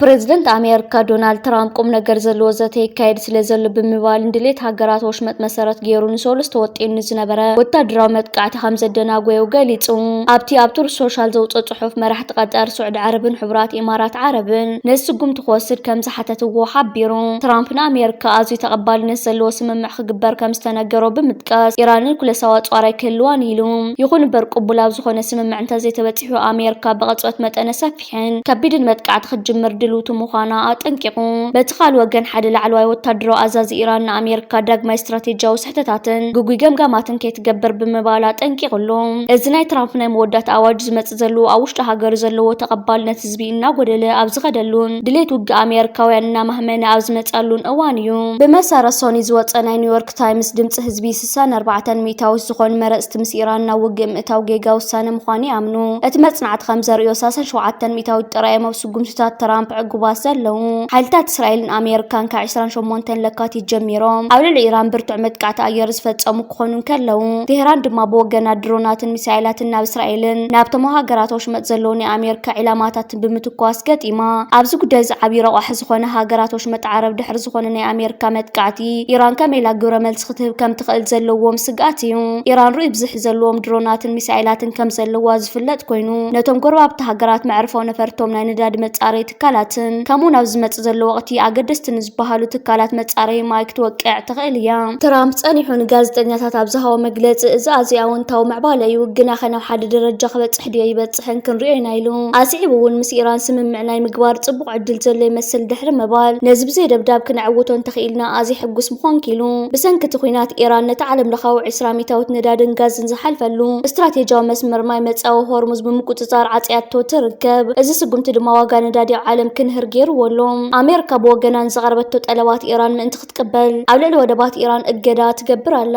ፕሬዝደንት ኣሜሪካ ዶናልድ ትራምፕ ቁም ነገር ዘለዎ ዘተ ይካየድ ስለ ዘሎ ብምባል፣ ንድሌት ሃገራት ወሽመጥ መሰረት ገይሩ ንሰሉስ ተወጢኑ ዝነበረ ወታደራዊ መጥቃዕቲ ከም ዘደናጎየው ገሊጹ። ኣብቲ ኣብ ትሩዝ ሶሻል ዘውፅኦ ጽሑፍ፣ መራሕቲ ቀጠር፣ ስዑዲ ዓረብን ሕቡራት ኢማራት ዓረብን ነዚ ስጉምቲ ክወስድ ከም ዝሓተትዎ ሓቢሩ። ትራምፕ ንኣሜሪካ ኣዝዩ ተቐባልነት ዘለዎ ስምምዕ ክግበር ከም ዝተነገሮ ብምጥቃስ፣ ኢራን ኑክለሳዊ ኣጽዋር ኣይክህልዋን ኢሉ። ይኹን እምበር፣ ቅቡል ኣብ ዝኾነ ስምምዕ እንተዘይተበጺሑ፣ ኣሜሪካ ብቕጽበት መጠነ ሰፊሕን ከቢድን መጥቃዕቲ ክትጅምር ድልውቲ ምዃና ኣጠንቂቑ። በቲ ካልእ ወገን፣ ሓደ ላዕለዋይ ወታደራዊ ኣዛዚ ኢራን ንኣሜሪካ ዳግማይ ስትራቴጂያዊ ስሕተታትን ግጉይ ገምጋማትን ከይትገብር ብምባል ኣጠንቂቑሉ። እዚ ናይ ትራምፕ ናይ መወዳእታ ኣዋጅ ዝመጽእ ዘለዎ፣ ኣብ ውሽጢ ሃገሩ ዘለዎ ተቐባልነት ህዝቢ እናጎደለ ኣብ ዝኸደሉን ድሌት ውግእ ኣሜሪካውያን እናማህመነ ኣብ ዝመጻሉን እዋን እዩ። ብመሰረት ሶኒ ዝወጸ ናይ ኒውዮርክ ታይምስ፣ ድምጺ ህዝቢ ስሳን ኣርባዕተን ሚእታዊት ዝኾኑ መረጽቲ ምስ ኢራን ናብ ውግእ ምእታው ጌጋ ውሳነ ምዃኑ ይኣምኑ። እቲ መጽናዕቲ ከም ዘርእዮ፣ ሰላሳን ሸውዓተን ሚእታዊት ጥራይ እዮም ኣብ ስጉምትታት ትራምፕ ዕጉባት ዘለዉ። ሓይልታት እስራኤልን ኣሜሪካን ካብ ዕስራን ሸሞንተን ለካቲት ጀሚሮም ኣብ ልዕሊ ኢራን ብርቱዕ መጥቃዕቲ ኣየር ዝፈጸሙ ክኾኑ እንከለዉ፣ ቴህራን ድማ ብወገና ድሮናትን ሚሳይላትን ናብ እስራኤልን ናብቶም ሃገራት ወሽመጥ ዘለዉ ናይ ኣሜሪካ ዒላማታትን ብምትኳስ ገጢማ። ኣብዚ ጉዳይ እዚ ዓብዪ ረቋሒ ዝኾነ ሃገራት ወሽመጥ ዓረብ ድሕሪ ዝኾነ ናይ ኣሜሪካ መጥቃዕቲ፣ ኢራን ከመይ ኢላ ግብረ መልሲ ክትህብ ከም ትኽእል ዘለዎም ስግኣት እዩ። ኢራን ርኡይ ብዝሒ ዘለዎም ድሮናትን ሚሳይላትን ከም ዘለዋ ዝፍለጥ ኮይኑ፣ ነቶም ጎረባብቲ ሃገራት መዕርፎ ነፈርቶም ናይ ነዳዲ መጻረይ ትካላትን፣ ከምኡ ናብ ዝመጽእ ዘሎ ወቕቲ ኣገደስቲ ንዝበሃሉ ትካላት መጻረይ ማይ ክትወቅዕ ትኽእል እያ። ትራምፕ ጸኒሑ ንጋዜጠኛታት ኣብ ዝሃቦ መግለጺ፣ እዚ ኣዝዩ ኣወንታዊ ምዕባለ እዩ፣ ግና ከናብ ሓደ ደረጃ ክበጽሕ ድዮ ይበጽሕን ክንሪኦ ኢና ኢሉ። ኣስዒቡ እውን፣ ምስ ኢራን ስምምዕ ናይ ምግባር ጽቡቕ ዕድል ዘሎ ይመስል ድሕሪ ምባል፣ ነዚ ብዘይ ደብዳብ ክነዕውቶ እንተኽኢልና ኣዝዩ ሕጉስ ምኾንኩ ኢሉ። ብሰንኪ እቲ ኲናት፣ ኢራን ነቲ ዓለም ለኻዊ ዕስራ ሚእታዊት ነዳድን ጋዝን ዝሓልፈሉ ስትራቴጂያዊ መስመር ማይ መጻዊ ሆርሙዝ ብምቁጽጻር ዓጽያቶ ትርከብ። እዚ ስጉምቲ ድማ ዋጋ ነዳዲ ኣብ ዓለም ክንህር ገይርዎ ኣሎ። ኣሜሪካ ብወገና ንዝቐረበቶ ጠለባት ኢራን ምእንቲ ክትቅበል፣ ኣብ ልዕሊ ወደባት ኢራን እገዳ ትገብር ኣላ።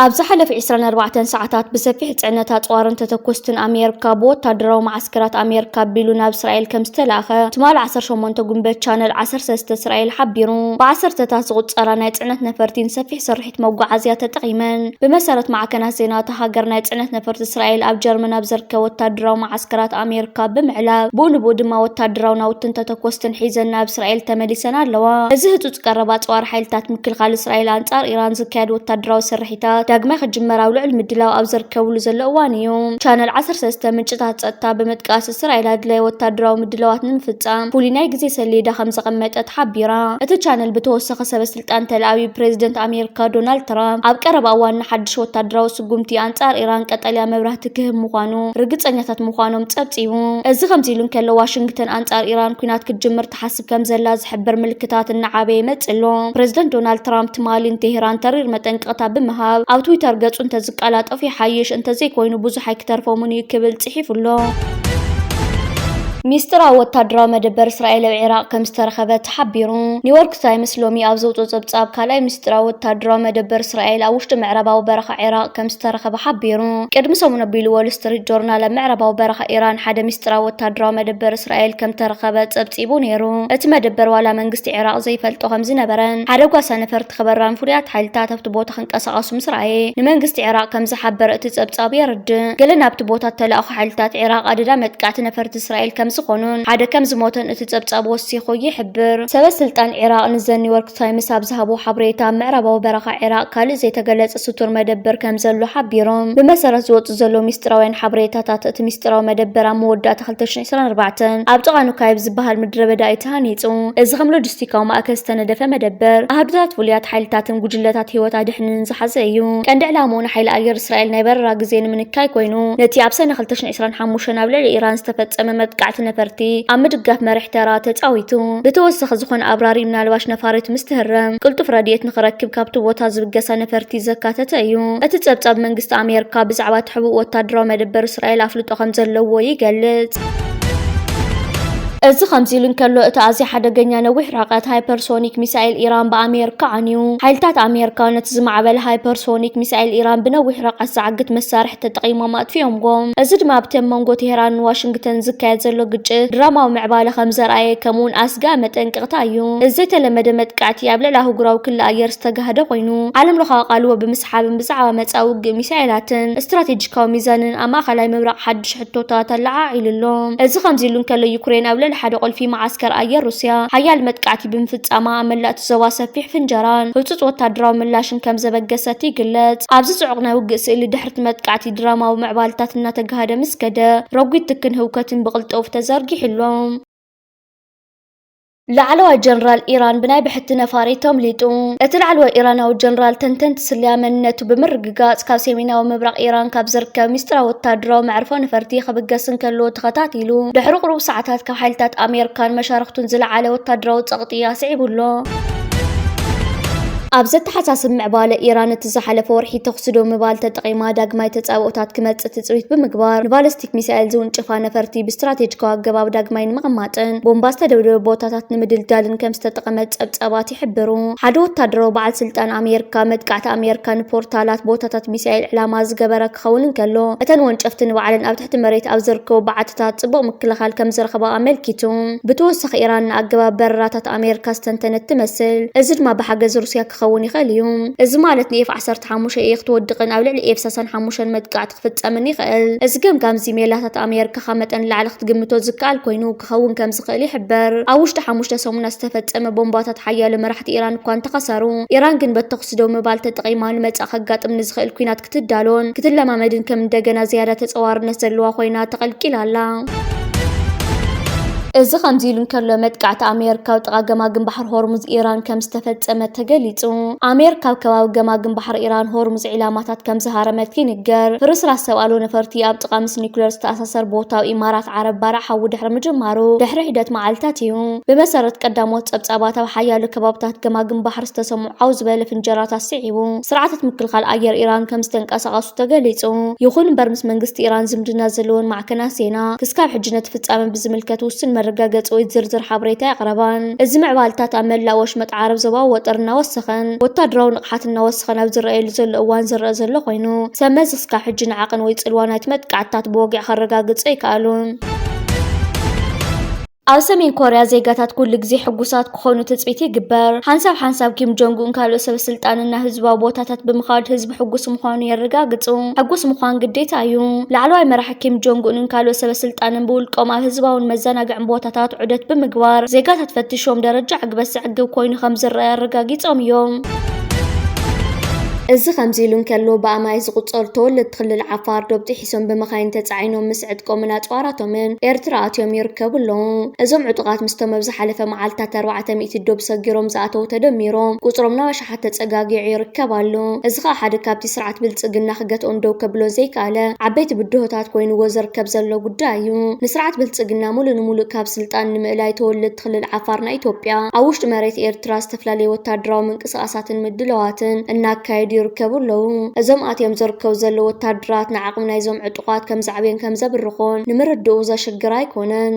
ኣብ ዝሓለፈ ዕስራን ኣርባዕተን ሰዓታት ብሰፊሕ ጽዕነት ኣጽዋርን ተተኮስትን ኣሜሪካ ብወታደራዊ መዓስከራት ኣሜሪካ ኣቢሉ ናብ እስራኤል ከም ዝተላእኸ ትማሊ ዓሰርተ ሸሞንተ ጉንበት ቻነል ዓሰርተ ሰለስተ እስራኤል ሓቢሩ። ብዓሰርተታት ዝቑጸራ ናይ ጽዕነት ነፈርቲ ንሰፊሕ ስርሒት መጓዓዝያ ተጠቒመን። ብመሰረት ማዕከናት ዜና እታ ሃገር፣ ናይ ጽዕነት ነፈርቲ እስራኤል ኣብ ጀርመን ኣብ ዝርከብ ወታደራዊ መዓስከራት ኣሜሪካ ብምዕላብ፣ ብኡ ንብኡ ድማ ወታደራዊ ናውትን ተተኮስትን ሒዘን ናብ እስራኤል ተመሊሰን ኣለዋ። እዚ ህጹጽ ቀረብ ኣጽዋር ሓይልታት ምክልኻል እስራኤል ኣንጻር ኢራን ዝካየድ ወታደራዊ ስርሒታት ዳግማይ ክጅመር ኣብ ልዑል ምድላው ኣብ ዝርከብሉ ዘሎ እዋን እዩ። ቻነል ዓሰርተ ሰለስተ ምንጭታት ጸጥታ ብምጥቃስ፣ እስራኤል ኣድላዪ ወታደራዊ ምድላዋት ንምፍጻም ፍሉይ ናይ ግዜ ሰሌዳ ከም ዘቐመጠት ሓቢራ። እቲ ቻነል ብተወሳኺ፣ ሰበ ስልጣን ተልኣቪቭ ፕሬዚደንት ኣሜሪካ ዶናልድ ትራምፕ ኣብ ቀረባ እዋን ንሓድሽ ወታደራዊ ስጉምቲ ኣንጻር ኢራን ቀጠልያ መብራህቲ ክህብ ምዃኑ ርግጸኛታት ምዃኖም ጸብጺቡ። እዚ ከምዚ ኢሉ እንከሎ፣ ዋሽንግተን ኣንጻር ኢራን ኲናት ክትጅምር ትሓስብ ከም ዘላ ዝሕብር ምልክታት እናዓበየ ይመጽእ ኣሎ። ፕሬዚደንት ዶናልድ ትራምፕ ትማሊ ንቴሄራን ተሪር መጠንቀቕታ ብምሃብ፣ ኣብ ትዊተር ገጹ፣ "እንተዝቀላጠፉ ይሓይሽ፣ እንተዘይኮይኑ ብዙሕ ኣይክተርፎምን እዩ" ክብል ጽሒፉ ኣሎ። ሚስጥራዊ ወታደራዊ መደበር እስራኤል ኣብ ዒራቕ ከም ዝተረኸበ ተሓቢሩ። ኒውዮርክ ታይምስ ሎሚ ኣብ ዘውጽኦ ጸብጻብ፣ ካልኣይ ሚስጥራዊ ወታደራዊ መደበር እስራኤል ኣብ ውሽጢ ምዕራባዊ በረኻ ዒራቕ ከም ዝተረኸበ ሓቢሩ። ቅድሚ ሰሙን ኣቢሉ፣ ዎል ስትሪት ጆርናል ኣብ ምዕራባዊ በረኻ ኢራን ሓደ ሚስጥራዊ ወታደራዊ መደበር እስራኤል ከም ተረኸበ ጸብጺቡ ነይሩ። እቲ መደበር ዋላ መንግስቲ ዒራቕ ዘይፈልጦ ከም ዝነበረን ሓደ ጓሳ ነፈርቲ ክበራን ፍሉያት ሓይልታት ኣብቲ ቦታ ክንቀሳቐሱ ምስ ረኣየ ንመንግስቲ ዒራቕ ከም ዝሓበረ እቲ ጸብጻብ የርድእ። ገለ ናብቲ ቦታ እተላእኹ ሓይልታት ዒራቕ ኣደዳ መጥቃዕቲ ነፈርቲ እስራኤል ከም ዝኾኑን ሓደ ከም ዝሞተን እቲ ጸብጻብ ወሲኹ ይሕብር። ሰበ ስልጣን ዒራቕ ንዘ ኒውዮርክ ታይምስ ኣብ ዝሃቦ ሓበሬታ፣ ኣብ ምዕራባዊ በረኻ ዒራቕ ካልእ ዘይተገለጸ ስቱር መደበር ከም ዘሎ ሓቢሮም። ብመሰረት ዝወጹ ዘለዉ ሚስጥራውያን ሓበሬታታት፣ እቲ ሚስጥራዊ መደበር ኣብ መወዳእታ ክልተ ሽሕን ዕስራን ኣርባዕተን ኣብ ጥቓ ኑካይብ ዝበሃል ምድረ በዳ እዩ ተሃኒጹ። እዚ ከም ሎጂስቲካዊ ማእከል ዝተነደፈ መደበር፣ ኣሃዱታት ፍሉያት ሓይልታትን ጉጅለታት ህይወት ኣድሕንን ዝሓዘ እዩ። ቀንዲ ዕላምኡ ንሓይሊ ኣየር እስራኤል ናይ በረራ ግዜ ንምንካይ ኮይኑ፣ ነቲ ኣብ ሰነ ክልተ ሽሕን ዕስራን ሓሙሽተን ኣብ ልዕሊ ኢራን ዝተፈጸመ መጥቃዕቲ ነፈርቲ ኣብ ምድጋፍ መሪሕ ተራ ተጻዊቱ። ብተወሳኺ፣ ዝኾነ ኣብራሪ ምናልባሽ ነፋሪት ምስ ትህረም፣ ቅልጡፍ ረድኤት ንኽረክብ ካብቲ ቦታ ዝብገሳ ነፈርቲ ዘካተተ እዩ። እቲ ጸብጻብ፣ መንግስቲ ኣሜሪካ ብዛዕባ እቲ ሕቡእ ወታደራዊ መደበር እስራኤል ኣፍልጦ ከም ዘለዎ ይገልጽ። እዚ ከምዚ ኢሉ እንከሎ፣ እቲ ኣዝዩ ሓደገኛ ነዊሕ ርሕቀት ሃይፐርሶኒክ ሚሳኤል ኢራን ብኣሜሪካ ዓንዩ። ሓይልታት ኣሜሪካ ነቲ ዝማዕበለ ሃይፐርሶኒክ ሚሳኤል ኢራን ብነዊሕ ርሕቀት ዝዓግት መሳርሒ ተጠቒሞም ኣጥፊኦምዎ። እዚ ድማ ኣብቲ ኣብ መንጎ ቴህራንን ዋሽንግተን ዝካየድ ዘሎ ግጭት ድራማዊ ምዕባለ ከም ዘርኣየ፣ ከምኡውን ኣስጋኢ መጠንቀቕታ እዩ። እዚ ዘይተለመደ መጥቃዕቲ ኣብ ልዕሊ ኣህጉራዊ ክሊ ኣየር ዝተጋህደ ኮይኑ፣ ዓለም ለኻዊ ቃልዎ ብምስሓብን ብዛዕባ መጻኢ ውግእ ሚሳኤላትን ስትራቴጂካዊ ሚዛንን ኣብ ማእከላይ ምብራቕ ሓድሽ ሕቶታት ኣለዓዒሉ ኣሎ። እዚ ከምዚ ኢሉ እንከሎ፣ ዩክሬን ኣብ ልዕሊ ሓደ ቁልፊ መዓስከር ኣየር ሩስያ ሓያል መጥቃዕቲ ብምፍጻማ፣ ኣብ መላእ እቲ ዞባ ሰፊሕ ፍንጀራን ህጹጽ ወታደራዊ ምላሽን ከም ዘበገሰት ይግለጽ። ኣብዚ ጽዑቕ ናይ ውግእ ስእሊ፣ ድሕሪ እቲ መጥቃዕቲ ድራማዊ ምዕባለታት እናተጋህደ ምስ ከደ፣ ረጒድ ትክን ህውከትን ብቕልጡፍ ተዘርጊሑ ኣሎ። ላዕለዋይ ጀነራል ኢራን ብናይ ብሕቲ ነፋሪት ተምሊጡ። እቲ ላዕለዋይ ኢራናዊ ጀነራል፣ ተንተንቲ ስለያ መንነቱ ብምርግጋጽ፣ ካብ ሰሜናዊ ምብራቕ ኢራን ካብ ዝርከብ ሚስጥራዊ ወታደራዊ መዕርፎ ነፈርቲ ክብገስ እንከሎ ተኸታቲሉ፣ ድሕሪ ቁሩብ ሰዓታት ካብ ሓይልታት ኣሜሪካን መሻርኽቱን ዝለዓለ ወታደራዊ ጸቕጢ ኣስዒቡ ኣሎ። ኣብ ዘተሓሳስብ ምዕባለ፣ ኢራን እቲ ዝሓለፈ ወርሒ ተኹሲ ደው ምባል ተጠቒማ ዳግማይ ተጻብኦታት ክመጽእ ትጽቢት ብምግባር፣ ንባለስቲክ ሚሳኤል ዝውንጭፋ ነፈርቲ ብስትራቴጂካዊ ኣገባብ ዳግማይ ንምቕማጥን ቦምባ ዝተደብደበ ቦታታት ንምድልዳልን ከም ዝተጠቐመት ጸብጻባት ይሕብሩ። ሓደ ወታደራዊ በዓል ስልጣን ኣሜሪካ፣ መጥቃዕቲ ኣሜሪካ ንፖርታላት ቦታታት ሚሳኤል ዕላማ ዝገበረ ክኸውን እንከሎ፣ እተን ወንጨፍቲ ንባዕለን ኣብ ትሕቲ መሬት ኣብ ዝርከቡ በዓትታት ጽቡቕ ምክልኻል ከም ዝረኸባ ኣመልኪቱ። ብተወሳኺ፣ ኢራን ንኣገባብ በረራታት ኣሜሪካ ዝተንተነት ትመስል። እዚ ድማ ብሓገዝ ሩስያ ክኸውን ይኽእል እዩ። እዚ ማለት ንኤፍ ዓሰርተ ሓሙሽተ እየ ክትወድቕን ኣብ ልዕሊ ኤፍ ሰላሳ ሓሙሽተ መጥቃዕቲ ክፍጸምን ይኽእል። እዚ ገምጋም እዚ ሜላታት ኣሜሪካ ካብ መጠን ንላዕሊ ክትግምቶ ዝከኣል ኮይኑ ክኸውን ከም ዝኽእል ይሕበር። ኣብ ውሽጢ ሓሙሽተ ሰሙናት ዝተፈጸመ ቦምባታት ሓያሎ መራሕቲ ኢራን እኳ እንተኸሰሩ፣ ኢራን ግን በቲ ተኹሲ ደው ምባል ተጠቒማ ንመጻኢ ከጋጥም ንዝኽእል ኲናት ክትዳሎን ክትለማመድን ከም እንደገና ዝያዳ ተጸዋርነት ዘለዋ ኮይና ተቐልቂላ ኣላ። እዚ ከምዚ ኢሉ እንከሎ፣ መጥቃዕቲ ኣሜሪካ ኣብ ጥቓ ገማግም ባሕሪ ሆርሙዝ ኢራን ከም ዝተፈጸመ ተገሊጹ። ኣሜሪካ ኣብ ከባቢ ገማግም ባሕሪ ኢራን ሆርሙዝ ዒላማታት ከም ዝሃረመት ይንገር። ፍርስራስ ሰብ ኣልቦ ነፈርቲ ኣብ ጥቓ ምስ ኒኩለር ዝተኣሳሰር ቦታ ኣብ ኢማራት ዓረብ ባርዕ ሓዊ ድሕሪ ምጅማሩ ድሕሪ ሒደት መዓልታት እዩ። ብመሰረት ቀዳሞት ጸብጻባት፣ ኣብ ሓያሎ ከባብታት ገማግም ባሕሪ ዝተሰምዑ ዓው ዝበለ ፍንጀራታት ስዒቡ፣ ስርዓታት ምክልኻል ኣየር ኢራን ከም ዝተንቀሳቐሱ ተገሊጹ። ይኹን እምበር፣ ምስ መንግስቲ ኢራን ዝምድና ዘለወን ማዕከናት ዜና ክስካብ ሕጂ ነቲ ፍጻመ ብዝምልከት ውሱን መረጋገጺ ወይ ዝርዝር ሓበሬታ ኣየቕረባን። እዚ ምዕባለታት ኣብ መላእ ወሽመጥ ዓረብ ዞባዊ ወጠር እናወሰኸን ወታደራዊ ንቕሓት እናወሰኸን ኣብ ዝረኣየሉ ዘሎ እዋን ዝረአ ዘሎ ኮይኑ፣ ሰብ መዚ ክስካብ ሕጂ ንዓቐን ወይ ጽልዋ ናይቲ መጥቃዕትታት ብወግዒ ከረጋግጾ ኣይከኣሉን። ኣብ ሰሜን ኮርያ ዜጋታት ኩሉ ግዜ ሕጉሳት ክኾኑ ትጽቢት ይግበር። ሓንሳብ ሓንሳብ ኪም ጆንግ ኡን ካልኦት ሰበ ስልጣንን ናብ ህዝባዊ ቦታታት ብምኻድ ህዝቢ ሕጉስ ምዃኑ የረጋግጹ። ሕጉስ ምዃን ግዴታ እዩ። ላዕለዋይ መራሒ ኪም ጆንግ ኡንን ካልኦት ሰበ ስልጣንን ብውልቆም ኣብ ህዝባውን መዘናግዕን ቦታታት ዑደት ብምግባር፣ ዜጋታት ፈቲሾም ደረጃ ዕግበት ዘዕግብ ኮይኑ ከም ዝረአ ኣረጋጊጾም እዮም። እዚ ከምዚ ኢሉ እንከሎ፣ ብኣማኢት ዝቑጸሩ ተወለድቲ ክልል ዓፋር ዶብ ጥሒሶም ብመኻይን ተጻዒኖም ምስ ዕጥቆምን ኣጽዋራቶምን ኤርትራ ኣትዮም ይርከቡ ኣለዉ። እዞም ዕጡቓት ምስቶም ኣብ ዝሓለፈ መዓልታት ኣርባዕተ ሚእቲ ዶብ ሰጊሮም ዝኣተዉ ተደሚሮም፣ ቁጽሮም ናብ ኣሽሓት ተጸጋጊዑ ይርከብ ኣሎ። እዚ ከኣ ሓደ ካብቲ ስርዓት ብልጽግና ክገትኦን ደው ከብሎን ዘይከኣለ ዓበይቲ ብድሆታት ኮይንዎ ዝርከብ ዘሎ ጉዳይ እዩ። ንስርዓት ብልጽግና ሙሉእ ንሙሉእ ካብ ስልጣን ንምእላይ፣ ተወለድቲ ክልል ዓፋር ናይ ኢትዮጵያ ኣብ ውሽጢ መሬት ኤርትራ ዝተፈላለዩ ወታደራዊ ምንቅስቓሳትን ምድላዋትን እናካየዱ ይርከቡ ኣለዉ። እዞም ኣትዮም ዝርከቡ ዘለዉ ወታደራት ንዓቕሚ ናይዞም ዕጡቓት ከም ዘዕብዮን ከም ዘብርኾን ንምርድኡ ዘሽግር ኣይኮነን።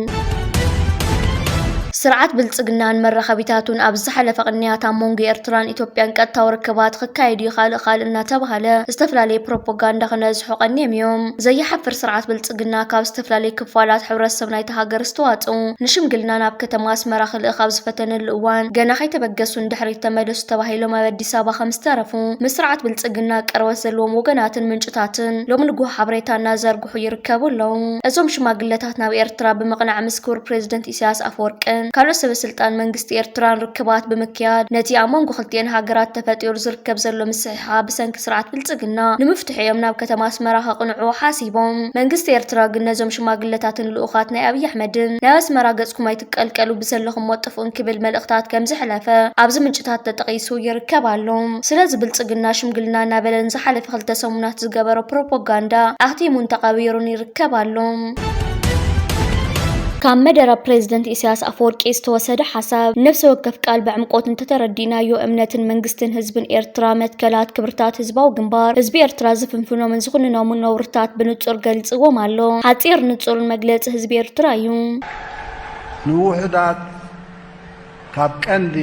ስርዓት ብልጽግናን መራኸቢታቱን ኣብ ዝሓለፈ ቅንያት ኣብ መንጎ ኤርትራን ኢትዮጵያን ቀጥታዊ ርክባት ክካየድ እዩ፣ ካልእ ካልእ እናተባህለ ዝተፈላለየ ፕሮፓጋንዳ ክነዝሑ ቀንዮም እዮም። ዘየሓፍር ስርዓት ብልጽግና ካብ ዝተፈላለየ ክፋላት ሕብረተሰብ ናይታ ሃገር ዝተዋጽኡ ንሽምግልና ናብ ከተማ ኣስመራ ክልእኽ ኣብ ዝፈተነሉ እዋን፣ ገና ከይተበገሱ ንድሕሪት ተመለሱ ተባሂሎም ኣብ ኣዲስ ኣበባ ከም ዝተረፉ ምስ ስርዓት ብልጽግና ቅርበት ዘለዎም ወገናትን ምንጭታትን ሎሚ ንግሆ ሓበሬታ እናዘርግሑ ይርከቡ ኣለዉ። እዞም ሽማግለታት ናብ ኤርትራ ብምቕናዕ ምስ ክቡር ፕሬዝደንት ኢሳያስ ኣፈወርቅን ካልኦት ሰበ ስልጣን መንግስቲ ኤርትራን ርክባት ብምክያድ፣ ነቲ ኣብ መንጎ ክልቲኤን ሃገራት ተፈጢሩ ዝርከብ ዘሎ ምስሕሓብ ብሰንኪ ስርዓት ብልጽግና ንምፍትሑ እዮም ናብ ከተማ ኣስመራ ከቕንዑ ሓሲቦም። መንግስቲ ኤርትራ ግን ነዞም ሽማግለታትን ልኡኻት ናይ ኣብይ ኣሕመድን ናብ ኣስመራ ገጽኩም ኣይትቀልቀሉ ብዘለኹሞ ጥፍኡን ክብል መልእኽታት ከም ዘሕለፈ ኣብዚ ምንጭታት ተጠቒሱ ይርከብ ኣሎ። ስለዚ ብልጽግና ሽምግልና እናበለ ንዝሓለፈ ክልተ ሰሙናት ዝገበሮ ፕሮፓጋንዳ ኣኽቲሙን ተቐቢሩን ይርከብ ኣሎ። ካብ መደረ ፕሬዝደንት ኢሳያስ ኣፈወርቂ ዝተወሰደ ሓሳብ። ነፍሲ ወከፍ ቃል ብዕምቆት እንተተረዲእናዮ፣ እምነትን መንግስትን ህዝብን ኤርትራ፣ መትከላት ክብርታት ህዝባዊ ግንባር፣ ህዝቢ ኤርትራ ዝፍንፍኖምን ዝኹንኖምን ነውርታት ብንጹር ገልጽዎም ኣሎ። ሓጺር ንጹርን መግለጺ ህዝቢ ኤርትራ እዩ። ንውሑዳት ካብ ቀንዲ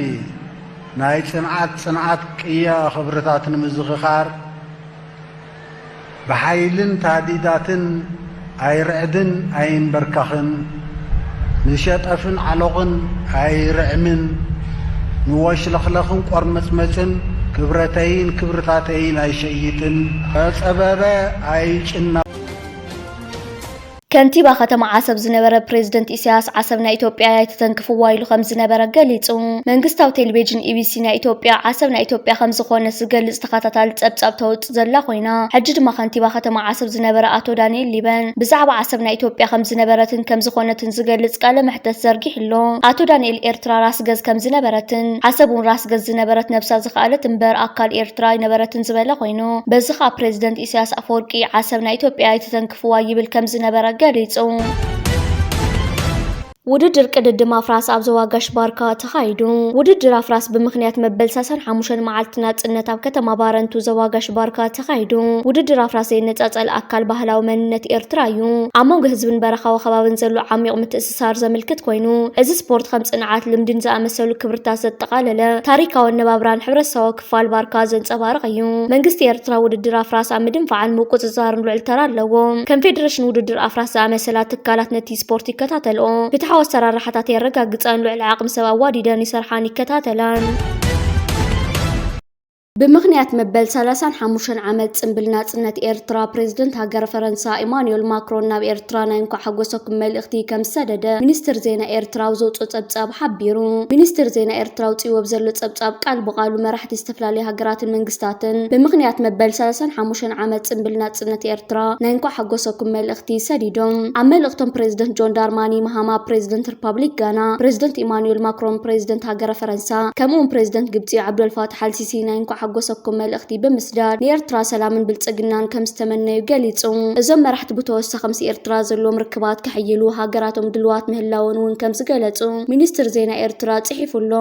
ናይ ጽንዓት ጽንዓት ቅያ ክብርታት ንምዝኽኻር፣ ብሓይልን ታዲዳትን ኣይርዕድን ኣይንበርከኽን፣ ንሸጠፍን ዓሎቕን ኣይርዕምን፣ ንወሽለኽለኽን ቆርመጽመጽን ክብረተይን ክብርታተይን ኣይሸይጥን፣ ጸበበ ኣይጭና። ከንቲባ ከተማ ዓሰብ ዝነበረ ፕሬዝደንት ኢሳያስ፣ ዓሰብ ናይ ኢትዮጵያ ኣይትተንክፍዋ ኢሉ ከም ዝነበረ ገሊጹ። መንግስታዊ ቴሌቪዥን ኢቢሲ ናይ ኢትዮጵያ፣ ዓሰብ ናይ ኢትዮጵያ ከም ዝኾነት ዝገልጽ ተኸታታሊ ጸብጻብ ተውጽእ ዘላ ኮይና፣ ሕጂ ድማ ከንቲባ ከተማ ዓሰብ ዝነበረ ኣቶ ዳንኤል ሊበን ብዛዕባ ዓሰብ ናይ ኢትዮጵያ ከም ዝነበረትን ከም ዝኾነትን ዝገልጽ ቃለ መሕተት ዘርጊሕሎ። ኣቶ ዳንኤል ኤርትራ ራስ ገዝ ከም ዝነበረትን ዓሰብ እውን ራስ ገዝ ዝነበረት ነብሳ ዝኸኣለት እምበር ኣካል ኤርትራ ኣይነበረትን ዝበለ ኮይኑ፣ በዚ ኸኣ ፕሬዝደንት ኢሳያስ ኣፈወርቂ ዓሰብ ናይ ኢትዮጵያ ኣይትተንክፍዋ ይብል ከም ዝነበረ ገሊጹ። ውድድር ቅድድም ኣፍራስ ኣብ ዞባ ጋሽ ባርካ ተኻይዱ። ውድድር ኣፍራስ ብምኽንያት መበል ሰላሳን ሓሙሽተን መዓልቲ ናጽነት ኣብ ከተማ ባረንቱ ዞባ ጋሽ ባርካ ተኻይዱ። ውድድር ኣፍራስ ዘይነጻጸል ኣካል ባህላዊ መንነት ኤርትራ እዩ። ኣብ መንጎ ህዝብን በረኻዊ ከባብን ዘሎ ዓሚቕ ምትእስሳር ዘመልክት ኮይኑ፣ እዚ ስፖርት ከም ጽንዓት፣ ልምድን ዝኣመሰሉ ክብርታት ዘጠቓለለ ታሪኻዊ ኣነባብራን ሕብረተሰባዊ ክፋል ባርካ ዘንጸባርቕ እዩ። መንግስቲ ኤርትራ ውድድር ኣፍራስ ኣብ ምድንፋዕን ምቁጽጻርን ልዑል ተራ ኣለዎ። ከም ፌደሬሽን ውድድር ኣፍራስ ዝኣመሰላ ትካላት ነቲ ስፖርት ይከታተልኦ፣ ፍትሓዊ ኣሰራርሓታት የረጋግጻን ልዑል ዓቕሚ ሰብ ኣዋዲደን ይሰርሓን ይከታተላን። ብምኽንያት መበል ሰላሳን ሓሙሽተን ዓመት ጽምብል ናጽነት ኤርትራ፣ ፕሬዝደንት ሃገረ ፈረንሳ ኢማኑኤል ማክሮን ናብ ኤርትራ ናይ እንኳዕ ሓጎሰኩም መልእኽቲ ከም ዝሰደደ ሚኒስትር ዜና ኤርትራ ኣብ ዘውጽኦ ጸብጻብ ሓቢሩ። ሚኒስትር ዜና ኤርትራ ኣውጺእዎ ብዘሎ ጸብጻብ፣ ቃል ብቓሉ መራሕቲ ዝተፈላለዩ ሃገራትን መንግስታትን ብምኽንያት መበል ሰላሳን ሓሙሽተን ዓመት ጽምብል ናጽነት ኤርትራ ናይ እንኳዕ ሓጎሰኩም መልእኽቲ ሰዲዶም። ኣብ መልእኽቶም ፕሬዝደንት ጆን ዳርማኒ ማሃማ፣ ፕሬዝደንት ሪፓብሊክ ጋና ፕሬዝደንት ኢማኑኤል ማክሮን፣ ፕሬዝደንት ሃገረ ፈረንሳ፣ ከምኡውን ፕሬዝደንት ግብጺ ዓብደልፋታሕ ኣልሲሲ ናይ እንኳዕ ሓጎሰኩም መልእኽቲ ብምስዳድ፣ ንኤርትራ ሰላምን ብልጽግናን ከም ዝተመነዩ ገሊጹ። እዞም መራሕቲ ብተወሳኺ ምስ ኤርትራ ዘለዎም ርክባት ከሕይሉ ሃገራቶም ድልዋት ምህላወን እውን ከም ዝገለጹ ሚኒስትር ዜና ኤርትራ ጽሒፉ ኣሎ።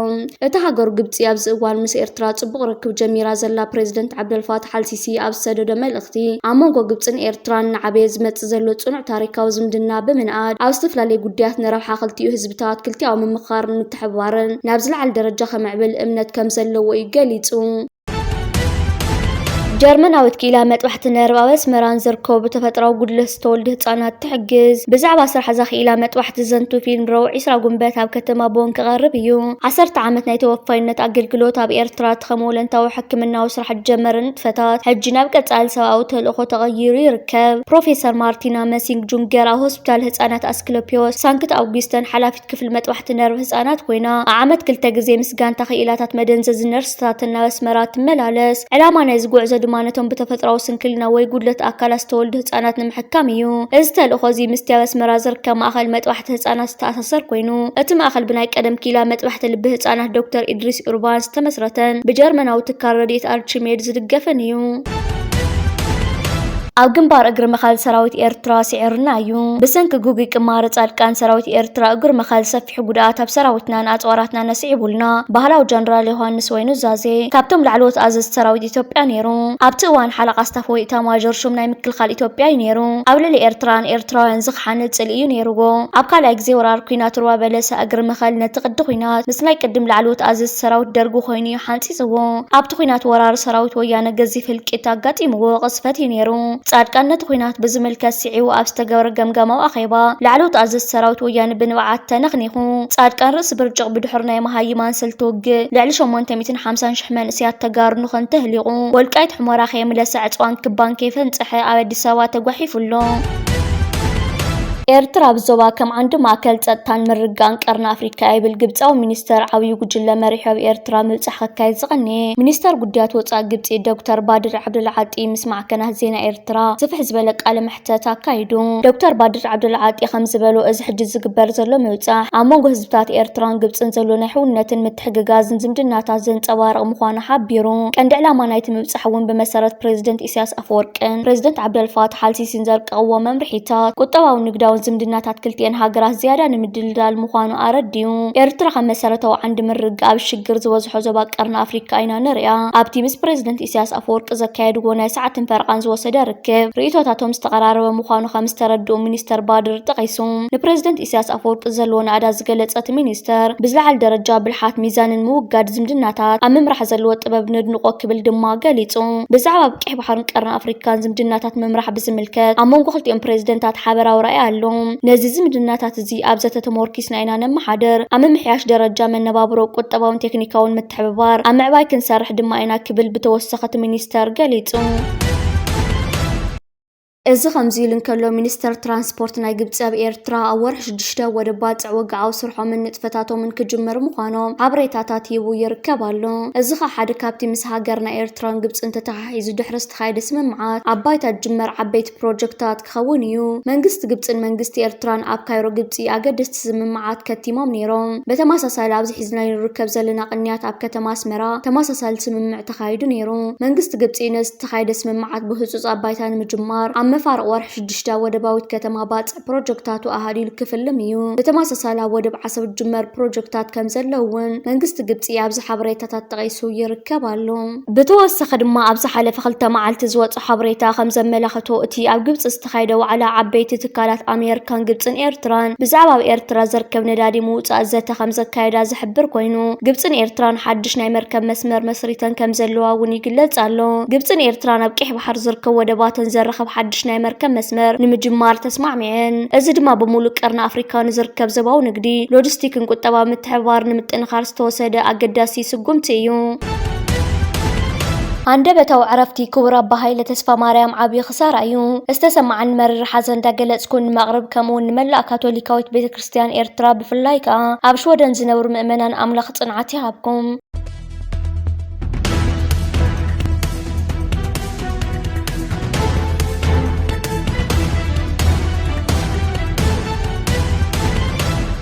እታ ሃገር ግብጺ ኣብዚ እዋን ምስ ኤርትራ ጽቡቕ ርክብ ጀሚራ ዘላ ፕሬዝደንት ዓብደልፋታሕ ኣልሲሲ ኣብ ዝሰደዶ መልእኽቲ፣ ኣብ መንጎ ግብጽን ኤርትራን እናዓበየ ዝመጽእ ዘሎ ጽኑዕ ታሪካዊ ዝምድና ብምንኣድ፣ ኣብ ዝተፈላለዩ ጉዳያት ንረብሓ ክልቲኡ ህዝብታት ክልቲኣዊ ምምኽኻርን ምትሕብባርን ናብ ዝለዓለ ደረጃ ከምዕብል እምነት ከም ዘለዎ እዩ ገሊጹ። ጀርመናዊት ክኢላ መጥባሕቲ ነርቭ ኣብ ኣስመራ ንዝርከቡ ብተፈጥሮኣዊ ጉድለት ዝተወልዱ ህጻናት ትሕግዝ። ብዛዕባ ስራሕ እዛ ክኢላ መጥባሕቲ ዘንቱ ፊልም ረቡዕ ዕስራ ጉንበት ኣብ ከተማ ቦን ክቐርብ እዩ። ዓሰርተ ዓመት ናይ ተወፋይነት ኣገልግሎት ኣብ ኤርትራ፣ እቲ ከም ወለንታዊ ሕክምናዊ ስራሕ ዝጀመረ ንጥፈታት፣ ሕጂ ናብ ቀጻሊ ሰብኣዊ ተልእኾ ተቐይሩ ይርከብ። ፕሮፌሰር ማርቲና መሲንግ ጁንገር ኣብ ሆስፒታል ህጻናት ኣስክሎፒዮስ ሳንክት ኣውጉስተን ሓላፊት ክፍሊ መጥባሕቲ ነርቭ ህጻናት ኮይና፣ ኣብ ዓመት ክልተ ግዜ ምስ ጋንታ ክኢላታት መደንዘዚ ነርስታትን ናብ ኣስመራ ትመላለስ። ዕላማ ናይዚ ጉዕዞ ድማ ነቶም ብተፈጥሮኣዊ ስንክልና ወይ ጉድለት ኣካላት ዝተወልዱ ህጻናት ንምሕካም እዩ። እዚ ተልእኾ እዚ ምስቲ ኣብ ኣስመራ ዝርከብ ማእከል መጥባሕቲ ህጻናት ዝተኣሳሰር ኮይኑ፣ እቲ ማእከል ብናይ ቀደም ክኢላ መጥባሕቲ ልቢ ህጻናት ዶክተር ኢድሪስ ኡርባን ዝተመስረተን ብጀርመናዊ ትካል ረድኤት ኣርቺሜድ ዝድገፍን እዩ። ኣብ ግንባር እግሪ መኻል ሰራዊት ኤርትራ ስዒርና እዩ። ብሰንኪ ግጉይ ቅማረ ጻድቃን ሰራዊት ኤርትራ እግሪ መኻል ሰፊሕ ጉድኣት ኣብ ሰራዊትናን ኣጽዋራትናን ኣስዒቡልና፣ ባህላዊ ጀነራል ዮሃንስ ወይኑ ዛዜ ካብቶም ላዕለዎት ኣዘዝቲ ሰራዊት ኢትዮጵያ ነይሩ። ኣብቲ እዋን ሓለቓ ስታፍ ወይ ኢታማዦር ሹም ናይ ምክልኻል ኢትዮጵያ እዩ ነይሩ። ኣብ ልዕሊ ኤርትራን ኤርትራውያን ዝኸሓነ ጽልኢ እዩ ነይርዎ። ኣብ ካልኣይ ግዜ ወራር ኲናት ሩባ በለሳ እግሪ መኸል ነቲ ቅዲ ኲናት ምስ ናይ ቅድም ላዕለዎት ኣዘዝቲ ሰራዊት ደርጊ ኮይኑ እዩ ሓንጺጽዎ። ኣብቲ ኲናት ወራሪ ሰራዊት ወያነ ገዚፍ ህልቂት ኣጋጢምዎ ቅስፈት እዩ ነይሩ። ጻድቃን ነቲ ኲናት ብዝምልከት ስዒቡ ኣብ ዝተገበረ ገምጋማዊ ኣኼባ፣ ላዕለዎት ኣዘዝቲ ሰራዊት ወያነ ብንብዓት ተነኽኒኹ። ጻድቃን ርእሲ ብርጭቕ ብድሕሩ ናይ መሃይማን ስልቲ ውግእ ልዕሊ ሸሞንተ ሚእትን ሓምሳን ሽሕ መንእሰያት ተጋሩ ንኸንተህሊቑ፣ ወልቃይት ሑመራ ከየምለሰ፣ ዕጽዋን ክባን ከይፈንጸሐ ኣብ ኣዲስ ኣበባ ተጓሒፉ ኣሎ። ኤርትራ ኣብ ዞባ ከም ዓንዲ ማእከል ጸጥታን ምርግጋእን ቀርኒ ኣፍሪካ ይብል ግብጻዊ ሚኒስተር ዓብዩ ጉጅለ መሪሑ ኣብ ኤርትራ ምብጻሕ ከካይድ ዝቐነየ። ሚኒስተር ጉዳያት ወጻኢ ግብጺ ዶክተር ባድር ዓብዱልዓጢ ምስ ማዕከናት ዜና ኤርትራ ስፍሕ ዝበለ ቃለ መሕተት ኣካይዱ። ዶክተር ባድር ዓብዱልዓጢ ከም ዝበሎ፣ እዚ ሕጂ ዝግበር ዘሎ ምብጻሕ ኣብ መንጎ ህዝብታት ኤርትራን ግብጽን ዘሎ ናይ ሕውነትን ምትሕግጋዝን ዝምድናታት ዘንጸባርቕ ምዃኑ ሓቢሩ። ቀንዲ ዕላማ ናይቲ ምብጻሕ እውን ብመሰረት ፕሬዝደንት ኢሳያስ ኣፈወርቅን ፕሬዝደንት ዓብደልፋታሕ ኣልሲሲን ዘርቀቕዎ መምርሒታት ቁጠባዊ ንግዳዊ ዝምድናታት ክልቲኤን ሃገራት ዝያዳ ንምድልዳል ምዃኑ ኣረዲኡ። ኤርትራ ከም መሰረታዊ ዓንዲ ምርግጋእ ኣብ ሽግር ዝበዝሖ ዞባ ቀርኒ ኣፍሪካ ኢና ንሪኣ። ኣብቲ ምስ ፕሬዝደንት ኢሳያስ ኣፈወርቂ ዘካየድዎ ናይ ሰዓትን ፈረቓን ዝወሰደ ርክብ ርእይቶታቶም ዝተቐራረበ ምዃኑ ከም ዝተረድኡ ሚኒስተር ባድር ጠቒሱ። ንፕሬዝደንት ኢሳያስ ኣፈወርቂ ዘለዎ ናእዳ ዝገለጸ እቲ ሚኒስተር፣ ብዝለዓለ ደረጃ ብልሓት ሚዛንን ምውጋድ ዝምድናታት ኣብ ምምራሕ ዘለዎ ጥበብ ነድንቖ ክብል ድማ ገሊጹ። ብዛዕባ ኣብ ቀይሕ ባሕርን ቀርኒ ኣፍሪካን ዝምድናታት ምምራሕ ብዝምልከት ኣብ መንጎ ክልቲኦም ፕሬዝደንታት ሓበራዊ ራእይ ኣሎ። ነዚ ዝምድናታት እዚ ኣብ ዘተ ተመርኪስና ኢና ነመሓድር። ኣብ ምምሕያሽ ደረጃ መነባብሮ፣ ቁጠባውን ቴክኒካውን ምትሕብባር ኣብ ምዕባይ ክንሰርሕ ድማ ኢና ክብል ብተወሰኸ እቲ ሚኒስተር ገሊጹ። እዚ ከምዚ ኢሉ እንከሎ፣ ሚኒስተር ትራንስፖርት ናይ ግብጺ ኣብ ኤርትራ ኣብ ወርሒ ሽዱሽተ ወደብ ባጽዕ ወግዓዊ ስርሖምን ንጥፈታቶምን ክጅምር ምዃኖም ሓበሬታታት ሂቡ ይርከብ ኣሎ። እዚ ኸኣ ሓደ ካብቲ ምስ ሃገርና ኤርትራን ግብጽን ተተሓሒዙ ድሕሪ ዝተኻየደ ስምምዓት ኣብ ባይታ ዝጅመር ዓበይቲ ፕሮጀክታት ክኸውን እዩ። መንግስቲ ግብጽን መንግስቲ ኤርትራን ኣብ ካይሮ ግብጺ ኣገደስቲ ስምምዓት ከቲሞም ነይሮም። ብተመሳሳሊ ኣብዚ ሒዝናዮ ንርከብ ዘለና ቅንያት ኣብ ከተማ ኣስመራ ተመሳሳሊ ስምምዕ ተኻይዱ ነይሩ። መንግስቲ ግብጺ ነዚ ዝተኻየደ ስምምዓት ብህጹጽ ኣብ ባይታ ንምጅማር ኣብ መፋርቕ ወርሒ ሽዱሽተ ወደባዊት ከተማ ባጽዕ ፕሮጀክታቱ ኣሃዲሉ ክፍልም እዩ። ብተመሳሳሊ ኣብ ወደብ ዓሰብ ዝጅመር ፕሮጀክታት ከም ዘለውን መንግስቲ ግብጺ ኣብዚ ሓበሬታታት ጠቒሱ ይርከብ ኣሎ። ብተወሳኺ ድማ ኣብ ዝሓለፈ ክልተ መዓልቲ ዝወጸ ሓበሬታ ከም ዘመላኽቶ፣ እቲ ኣብ ግብጺ ዝተኻየደ ዋዕላ ዓበይቲ ትካላት ኣሜሪካን ግብጽን ኤርትራን ብዛዕባ ኣብ ኤርትራ ዝርከብ ነዳዲ ምውጻእ ዘተ ከም ዘካየዳ ዝሕብር ኮይኑ፣ ግብጽን ኤርትራን ሓድሽ ናይ መርከብ መስመር መስሪተን ከም ዘለዋ እውን ይግለጽ ኣሎ። ግብጽን ኤርትራን ኣብ ቀይሕ ባሕሪ ዝርከቡ ወደባተን ዘራኽብ ሓድሽ ናይ መርከብ መስመር ንምጅማር ተስማዕሚዐን። እዚ ድማ ብምሉእ ቀርኒ ኣፍሪካ ንዝርከብ ዞባዊ ንግዲ፣ ሎጂስቲክን ቁጠባዊ ምትሕብባር ንምጥንኻር ዝተወሰደ ኣገዳሲ ስጉምቲ እዩ። ሃንደበታዊ ዕረፍቲ ክቡር ኣባ ሃይለ ተስፋ ማርያም ዓብዪ ክሳራ እዩ። ዝተሰማዓኒ መሪር ሓዘን እንዳገለጽኩ ንመቕርብ፣ ከምኡ እውን ንመላእ ካቶሊካዊት ቤተ ክርስቲያን ኤርትራ፣ ብፍላይ ከኣ ኣብ ሽወደን ዝነብሩ ምእመናን ኣምላኽ ጽንዓት ይሃብኩም።